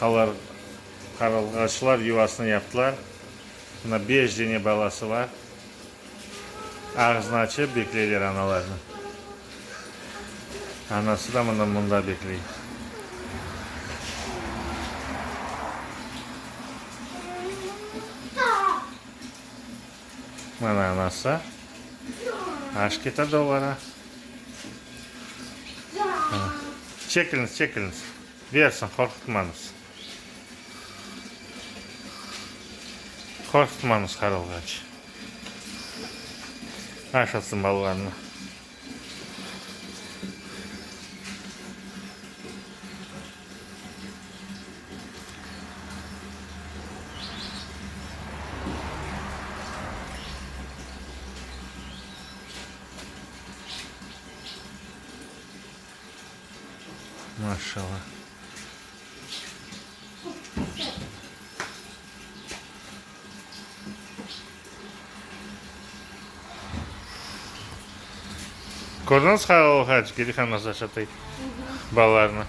Halar qarılğaçlar yuvasını yaptılar. Mına beş dene balası bar. Ağzını açıp bekleyler analarını. Anası da mında mında bekley. Mana anası. Aş ketirdi olara. Çekiliñiz, çekiliñiz. Bersin, qorqutmañız. Qorqutmañız qarılğaç. Aşatsın balalarını. Maşallah. Kördiñiz, Hac, Gedihan nasıl aşatay balalarını?